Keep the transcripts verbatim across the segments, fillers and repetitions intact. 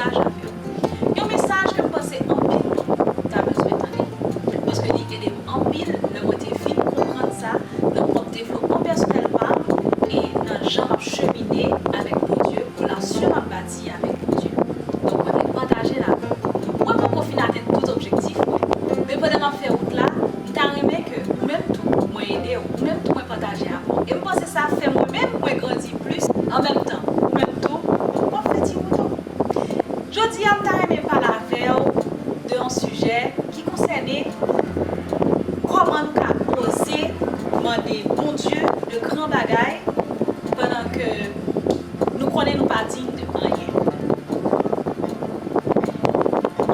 pataje avè w. Yon mesaj ke m panse anpil moun ta bezwen tande. Paske li ede m anpil lè mwen te vin konprann sa nan pwòp devlopman pèsonèl pa m e nan jan m ap chemine avèk Bondye, relasyon m ap bati avèk Bondye. Donk, mwen vle pataje l avè w. Mwen poko fin atenn tout objektif mwen, men pandan m ap fè wout la, m ta renmen ke ou menm tou, mwen ede w, ou menm tou, mwen pataje avè w. E m panse sa fè mwen menm, mwen grandi plis, an menm tan, ou menm tou, w ap fè ti wout ou. Jodi a, m ta renmen pale avè w de yon sijè ki konsène kòman nou ka oze mande Bondye de gran bagay pandan ke nou konnen nou pa diy de anyen.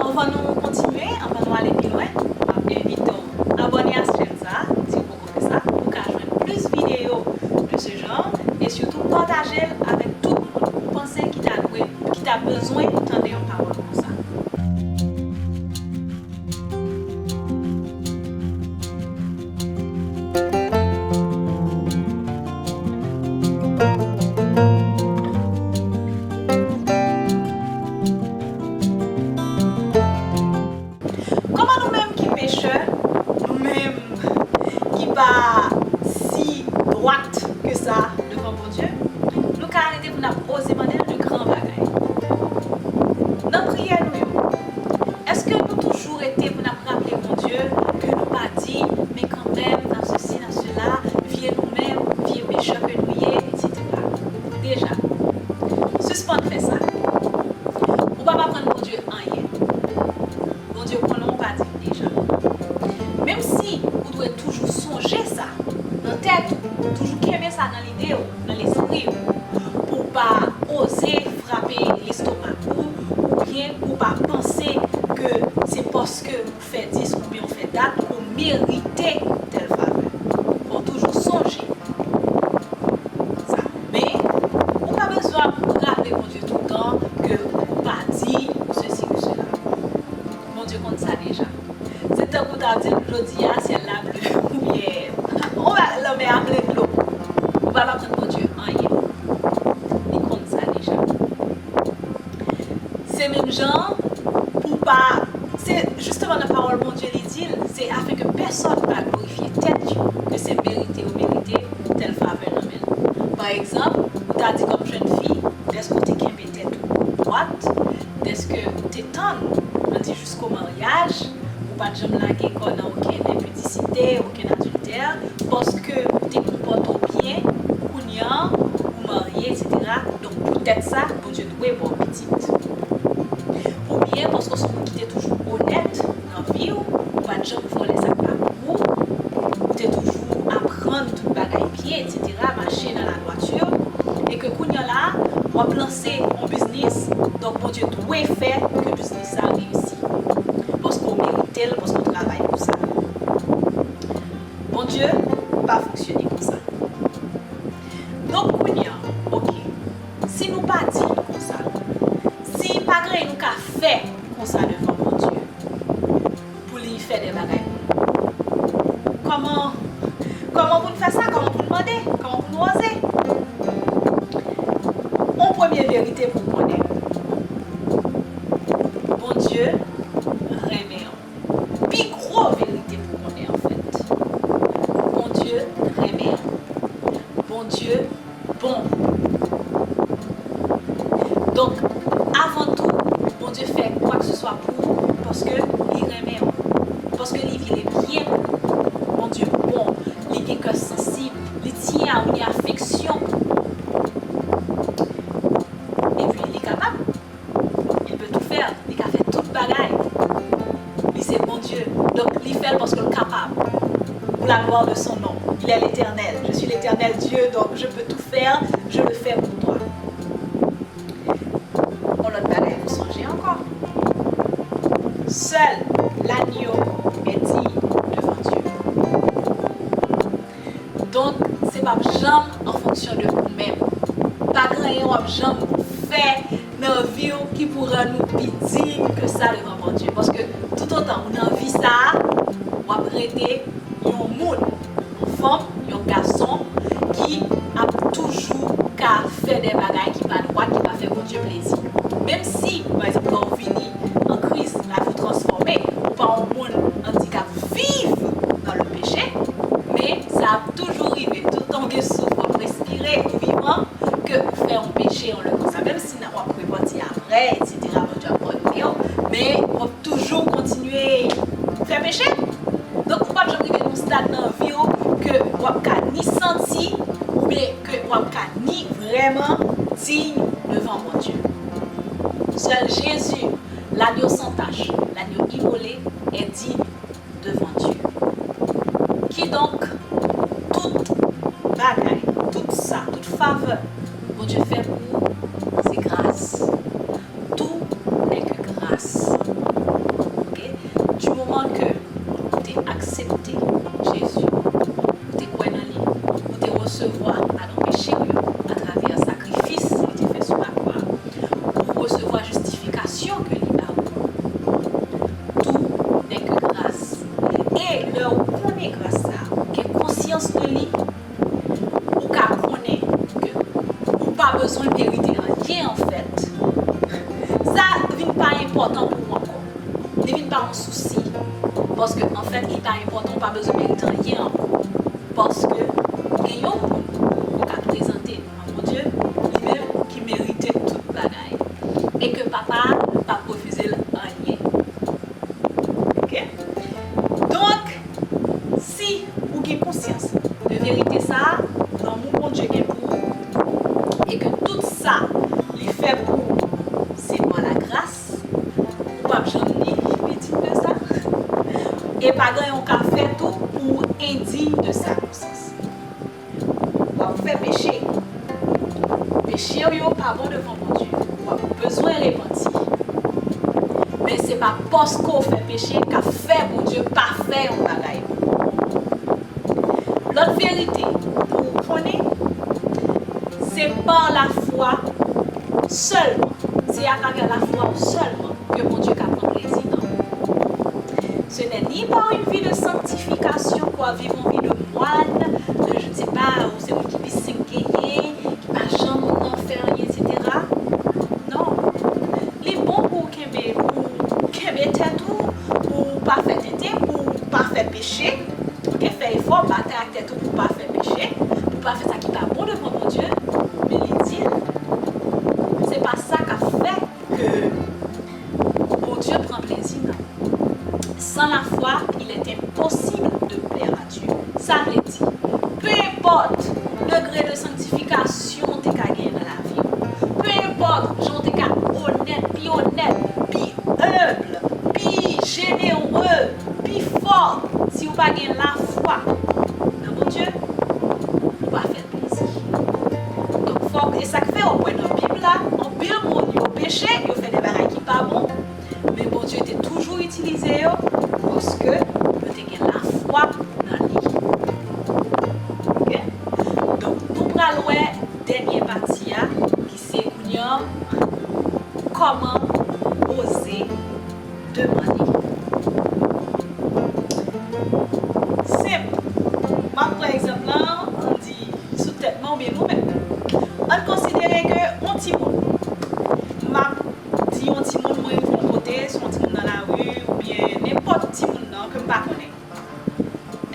Anvan nou kontinye, anvan nou ale pi lwen, m ap envite w abòne a chèn sa a, si w poko fè sa, pou w ka jwenn plis videyo de ce genre, e sitou pataje l avèk tout moun ou panse ki ta dwe, ki ta bezwen tande yon pawòl konsa. Kòman nou menm ki pechè, nou menm ki pa si dwat ke sa devan Bondye, nou ka rete pou n ap oze mande l de gran bagay? Nan priyè nou yo, èske nou toujou rete pou n ap raple Bondye ke nou pa diy, men kanmenm, n ap sesi, n ap sela, vye nou menm, vye pechè ke nou ye, etsetera? Deja, sispann fè sa. Ou p ap aprann Bondye anyen. Bondye konnen w pa diy deja. Menm si ou dwe toujou sonje sa nan tèt ou, toujou kenbe sa nan lide w, nan lespri w, pou w pa oze frape lestomak ou, oubyen pou w pa panse ke se paske ou fè dis oubyen ou fè dat ou merite tèl favè. Fò w toujou sonje sa. Men, ou pa bezwen ap raple Bondye toutan ke ou pa diy, ou sesi, ou sela. Bondye konn sa deja. Se tankou w ta di l jodi a, syèl la ble, oubyen, ou pa, lanmè a plen dlo. Ou pa aprann Bondye anyen. Li konn sa deja. Se menm jan an, pou pa, se jisteman nan pawòl Bondye li di l, se afin ke pèsonn pa glorifye tèt yo, ke se merite yo merite tèl favè nan men l. Pa egzanp, ou ta di kòm jèn fi, dèske w te kenbe tèt ou dwat, dèske ou te tann, ann di jisko maryaj, ou pa t janm lage kò w nan okenn enpidisite, okenn adiltè, paske ou te konpòte w byen, kounye a, ou marye, etsetera. Donk, poutèt sa, Bondye dwe ba w pitit. Oubyen, paske w se yon moun ki te toujou onèt nan vi w, ou pa t janm vòlè sa k pa pou ou, ou te toujou aprann tout bagay byen, etsetera, mache nan ladwati, e ke kounye a la, w ap lanse yon biznis, donk Bondye dwe fè ke biznis sa reyisi. Paske w merite l, paske w travay pou sa. Bondye pa fonksyone konsa. Donk, kounye a, oke, si nou pa diy konsa, si pa gen anyen nou ka fè konsa devan Bondye, pou li fè de bagay pou nou, kòman, kòman pou n fè sa? Kòman pou n mande? Kòman pou n oze? Yon premye verite pou w konnen, Bondye renmen w. Pi gwo verite pou w konnen, anfèt, Bondye renmen w. Bondye bon. Donk, avan tou, Bondye fè kwa ke se swa pou ou paske li renmen w, paske li vle byen pou ou. Bondye bon, li gen kè sansib, li tyen a ou, li gen afeksyon pou ou. Epi, li kapab. Il peut tout faire, li ka fè tout bagay. Li se Bondye. Donk, li fè l paske l kapab. Pour la gloire de son nom. Il est l'Éternel. Je suis l'Éternel Dieu, donc je peux tout faire, je le fais pour toi. Yon lòt bagay pou sonje ankò. Seul l'agneau est digne devant Dieu. Donk, se p ap janm an fonksyon de ou menm. Pa gen anyen w ap janm fè nan vi w ki pou rann ou pi diy ke sa devan Bondye. Paske toutotan ou nan vi sa a, w ap rete yon moun, yon fanm, yon gason ki ap toujou ka fè de bagay ki pa dwat, ki pa fè Bondye plezi. Menm si, pa egzanp, Men w ap toujou kontinye fè peche. Donk, ou p ap janm rive nan yon stad nan vi w ke w ap ka ni santi, oubyen ke w ap ka ni vrèman diy devan Bondye. Seul Jésus, l'agneau sans tache, l'agneau immolé, est digne devant Dieu. Kidonk, tout bagay, tout sa, tout favè Bondye fè pou ou, se gras. Tout n'est que grâce. Ok? Du moment que ou te aksepte Jezi, ou te kwè nan li, ou te resevwa padon peche w yo atravè sakrifis li te fè sou lakwa, ou resevwa jistifikasyon ke li ba ou, tout n'est que grâce. E lè ou konnen gras sa, ou gen konsyans de li, ou ka konnen ke ou pa bezwen merite anyen, anfèt. Sa vin pa enpòtan pou ou ankò. Li vin pa yon sousi. Paske, anfèt, li pa enpòtan, ou pa bezwen merite anyen ankò. Paske, gen yon moun ou ka prezante devan Bondye, li menm ki merite tout bagay. E ke Papa a p ap refize l anyen. Ok? Donk, si ou gen konsyans de verite sa a, lanmou Bondye gen pou ou, e ke tout sa li fè pou ou, se pa lagras, ou p ap janm ni pi diy de sa, e pa gen anyen ou ka fè tou pou w endiy de sa, nan sans. W ap fè peche. Peche w yo pa bon devan Bondye. W ap bezwen repanti. Men se pa paske w fè peche k ap fè Bondye pa fè yon bagay pou ou. Lòt verite pou w konnen, se pa lafwa sèlman, se atravè lafwa w sèlman ke Bondye ka pran plezi nan ou. Ce n'est ni par une vie de sanctification, kwa viv yon vi de mòn, de, je ne sais pas, ou se moun ki pi sen k genyen, ki pa janm nan fè anyen, etsetera. Non. Li bon pou w kenbe, pou w kenbe tèt ou, pou w pa fè tenten, pou w pa fè peche. Ok, fè efò, batay ak tèt ou pou w pa fè peche, pou w pa fè sa ki pa bon devan Bondye. Men li di l, se pa sa k ap fè ke Bondye pran plezi nan ou. Sans la foi, il est impossible de plaire à Dieu. Sa vle di, peu importe degré de sanctification ou te ka genyen nan lavi w, peu importe jan w te ka onèt, pi onèt, pi humble, pi généreux, pi fò, si w pa gen lafwa nan Bondye, ou pa fè l plezi. Donk, fòk, e sa k fè w wè nan Bib la, anpil moun yo peche, yo fè de bagay ki pa bon, men Bondye te toujou itilize yo, paske yo te gen lafwa nan li. Ok? Donk, nou pral wè dènye pati a, ki se kounye a, kòman oze demande. Senp. M ap pran egzanp lan, ann di, sou tèt mwen oubyen nou menm. Ann konsidere ke yon timoun, m ap di yon timoun mwen rive yon kote, se yon timoun nan lari, oubyen nenpòt timoun nan ke m pa konnen.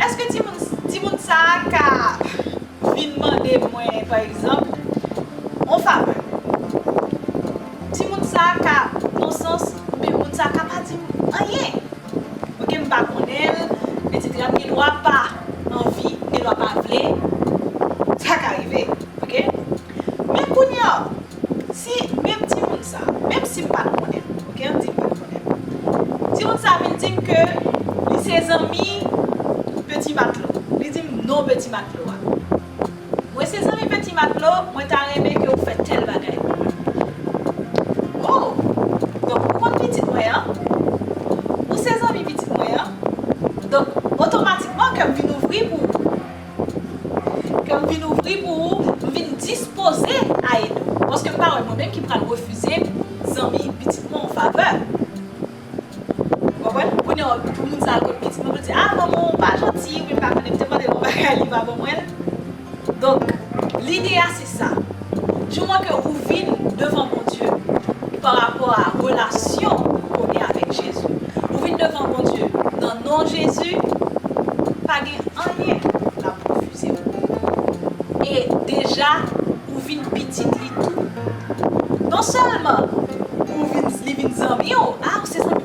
Èske timoun, timoun sa a ka vin mande mwen, pa egzanp, yon favè? Timoun sa a ka, nan sans, oubyen moun sa a ka pa di m anyen. Ok, m pa konnen l, etsetera. M gen dwa pa anvi, m gen dwa pa vle. Sa ka rive, ok? Men kounye a, si menm timoun sa, menm si m pa t konnen l, ok, ann di m pa t konnen l. Timoun sa vin di m ke li se zanmi Peti Matlo. Li di m non Peti Matlo a. Mwen se zanmi Peti Matlo, mwen ta renmen ke ou fè tèl bagay pou mwen. Oh! Donk, ou konn pitit mwen an? Ou se zanmi pitit mwen an? Donk, otomatikman, kè m vin ouvri pou ou. Kè m vin ouvri pou ou, m vin dispoze a ede w. Paske m pa wè mwen menm ki pral refize zanmi pitit mwen yon favè. Ou konprann? Kounye a, pou moun sa al kot pitit mwen, pou l di, "Ah, manman w pa janti, wi, m pa konnen, m te mande l yon bagay, li pa ban mwen l." Donk, lide a se sa. Du moment ke ou vin devan Bondye pa rapò a relasyon ou gen avèk Jezi, ou vin devan Bondye nan non Jezi, pa gen anyen l ap refize w. E deja, ou vin pitit li tou. Non sèlman ou vin, li vin zanmi w, ah, ou se zanmi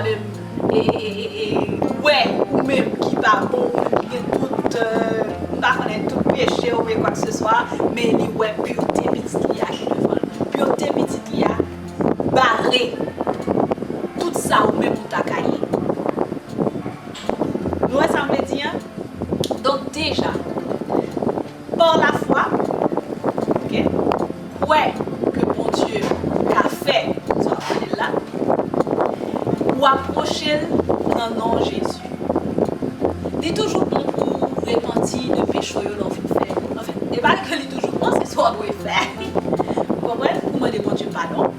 menm, e, e, e, e, wè ou menm ki pa bon, ou menm ki gen tout, euh, m pa konnen, tout peche ou e kwa ke se swa, men li wè purete pitit li a ki devan l. Purete pitit li a bare tout sa ou menm ou ta ka ye. Nou wè sa m vle di an? Donk deja, pa lafwa, oke, kwè ke Bondye ka fè sa w ap mande l la, ou apwoche l nan non Jezi. Li toujou bon pou w repanti de peche w yo lè w fin fè. Anfen, e pa ke li toujou bon, se sa w dwe fè. Ou konprann? Pou mande Bondye padon,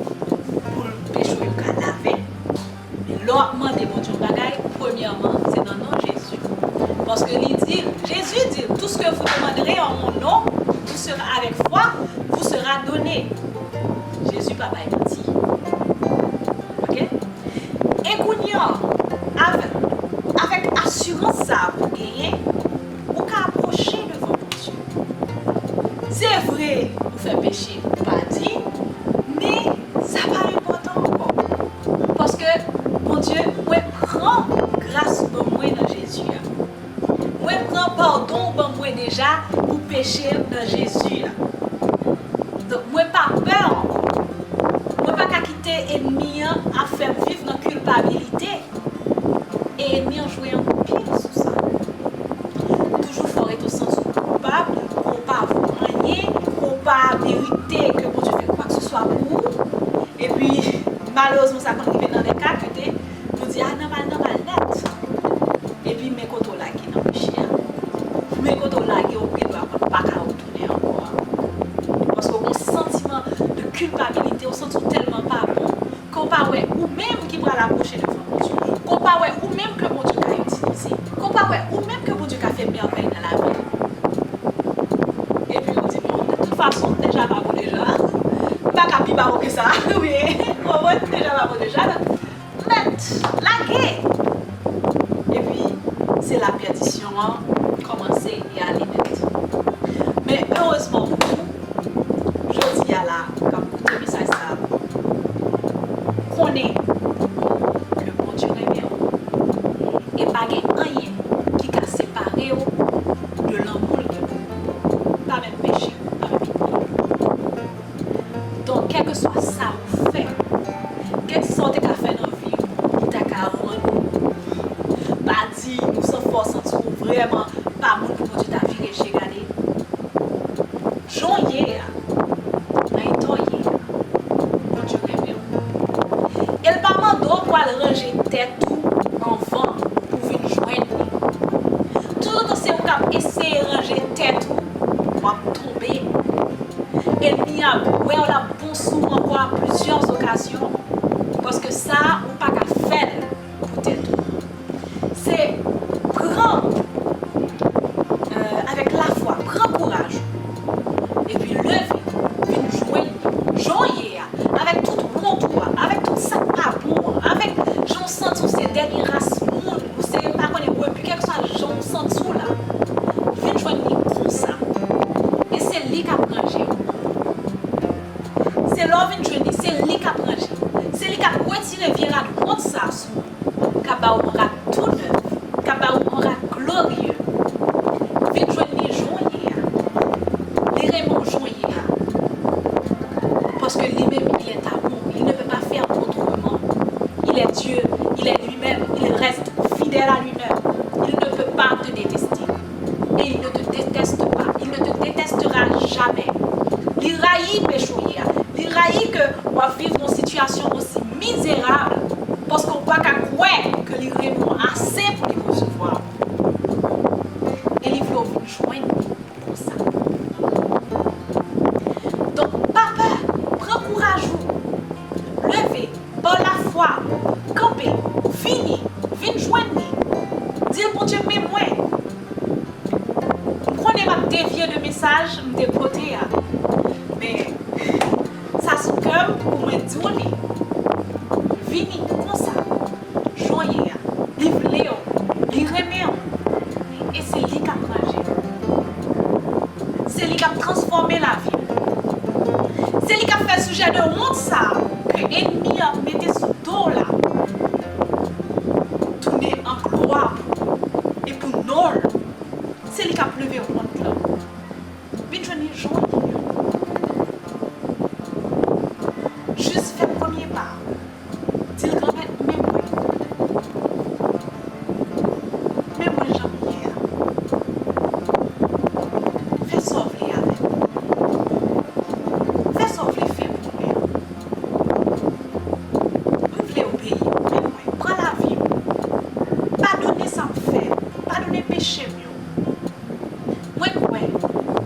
pou peche w yo ka lave. Men lè w ap mande Bondye yon bagay, premyèman, se nan non Jezi. Paske li di, Jezi di, tout ce que vous demanderez en mon nom, tout sera avec foi, vous sera donné. Jezi pa bay manti. Oke? E kounye a, avèk, avèk asirans sa a ou genyen, ou ka apwoche devan Bondye. Se vre, ou fè peche, ou pa di, men sa pa enpòtan ankò. Paske, Bondye, mwen pran gras ban mwen nan Jezi a. Mwen pran padon w ban mwen deja pou peche nan Jezi a. Donk, mwen pa pè ankò. Mwen pa ka kite ènmi an ap fè m viv nan kilpabilite. E ènmi an jwe anpil sou sa. Toujou fè w rete w santi w koupab, ke w pa vo anyen, ke w pa merite ke Bondye fè kwa ke se swa pou ou. Epi, malerezman, sa konn rive nan de ka ke te, nou di, a, nòmal, nòmal nèt. Epi, men kote w lage nan peche a. Men kote w lage, ou gen dwa konn pa ka retounen ankò a. Paske w gen yon santiman de kilpabilite, w santi w tèlman pa bon, ke w pa wè ou menm ki pral apwoche devan Bondye, ke w pa wè ou menm ke Bondye ka itilize, ke w pa wè ou menm ke Bondye ka fè mèvèy nan lavi w. Epi w di, bon, de tout fason, m deja pa bon deja. M pa ka pi pa bon ke sa. Wi, w konprann, m deja pa bon deja. Donk, nèt, lage. Epi, se la pèdisyon an kòmanse e ale nèt. Men, erezman pou nou, jodi a la, k ap koute mesaj sa a, konnen ke Bondye renmen w. E pa gen anyen ki ka separe w de lanmou l gen pou ou. Pa menm peche, pa menm ènmi. Donk, kèlkeswa sa ou fè, kèlkeswa ou te ka fè nan vi w, ki ta ka rann ou, pa di, ou san fè w santi w vrèman pa moun pou Bondye ta vire je gade. Jan w ye a, nan eta w ye a, Bondye renmen w. E l pa mande w pou w al ranje tèt ou anvan pou w vin jwenn li. Toutotan se ou k ap eseye ranje tèt ou, w ap tonbe. Ènmi a ap wè w, l ap bon sou ou ankò a plizyè okazyon. Paske sa a, ou pa ka fè l pou tèt ou. Se pran, euh, avèk lafwa, pran kouraj ou. Epi leve, vin jwenn li. Jan w ye a, avèk tout wont ou a, avèk tout sa k pa bon an, avèk jan w santi w se dènye ras moun, ou se, m pa konnen, rebu, kèlkeswa jan w santi w la, vin jwenn li konsa. E se li k ap ranje w. Se lè w vin jwenn li, se li k ap ranje. Se li k ap retire vye rad wont sa a sou ou, k ap ba w yon rad tou nèf, k ap ba w yon rad glorye. Vin jwenn li jan w ye a. Li renmen w jan w ye a. Paske li menm, il est amour. Il ne peut pas faire autrement. Il est Dieu. Il est lui-même. Il reste fidèle à lui-même. Il ne peut pas te détester. Et il ne te déteste pas. Il ne te détestera jamais. Li rayi peche w ye a. Li rayi ke w ap viv nan sitiyasyon osi mizerab, paske w pa ka kwè ke li renmen w ase pou li resevwa w. E li vle w vin jwenn li konsa. Donk, pa pè, pran kouraj ou. Leve, pa lafwa, kanpe, vini, vin jwenn li. Di l, Bondye, men mwen. M konnen m ap devye de mesaj m te pote a. Men, sa sou kè m pou mwen di w li. Vini konsa, jan w ye a. Li vle w, li renmen w. E se li k ap ranje w. Se li k ap transfòme lavi w. Se li k ap fè sijè de wont sa a ke ènmi an mete sou do w la. Jis fè premye pa. Di l, Granmèt, men mwen. Men mwen jan m ye a. Fè sa w vle avè m. Fè sa w vle fè pou mwen. M vle obeyi w, men mwen, pran lavi m. Padone sa m fè, padone peche m yo. Mwen kwè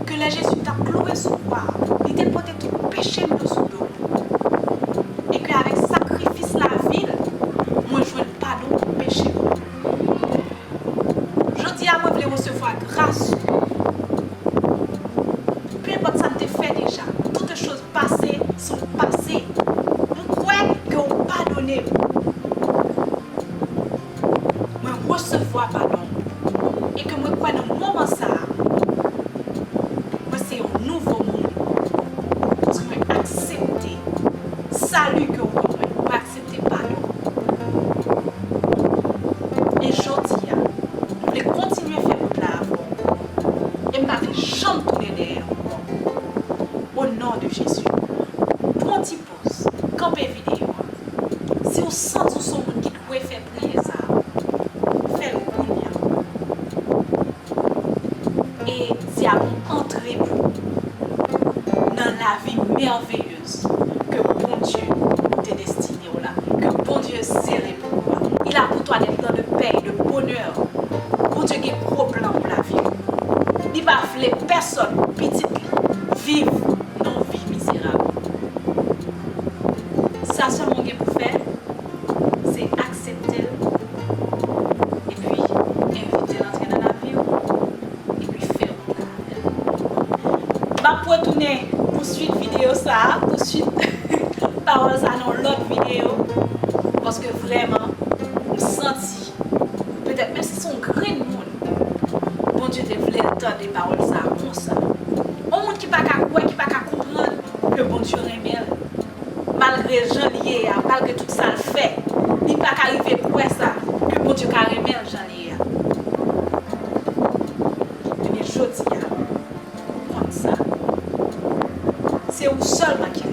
ke lè Jezi t ap kloure sou kwa a, li te pote tout peche m yo sou do l. E ke avèk sakrifis lavi l, mwen jwenn padon pou peche m yo. Jodi a, mwen vle resevwa gras ou. Peu importe sa m te fè deja, toutes choses passées sont passées. M kwè ke w padone m. Mwen resevwa padon w. E ke mwen kwè nan moman sa a, mwen se yon nouvo moun. Paske mwen aksepte sali ke w ban mwen. Mwen aksepte padon w. E jodi a, mwen vle kontinye fè wout la avè w. E m pa vle janm tounen dèyè ankò. O non de Jezi, pran ti poz, kanpe videyo a. Si w santi w se yon moun ki dwe fè priyè sa a, fè l kounye a. E se ap yon antre pou ou nan lavi mèveyez ke Bondye te destine w la, ke Bondye sere pou ou a. Il a pour toi des plans de paix, de bonheur. Bondye gen gwo plan pou lavi w. Li pa vle pèsonn, pitit li, viv nan yon vi mizerab. Sa sèlman w gen pou fè, se aksepte l, epi envite l antre nan lavi w, epi fè wout la avè l. M ap retounen pou swit videyo sa a, pou swit pawòl sa a nan yon lòt videyo, paske vrèman, m santi, petèt menm si se yon grenn moun, Bondye te vle l tande pawòl sa a konsa. Yon moun ki pa ka kwè, ki pa ka konprann ke Bondye renmen l, malgre jan l ye a, malgre tout sa l fè, li pa ka rive kwè sa, ke Bondye ka renmen l jan l ye a. Ebyen, jodi a, ou konn sa. Se ou sèlman ki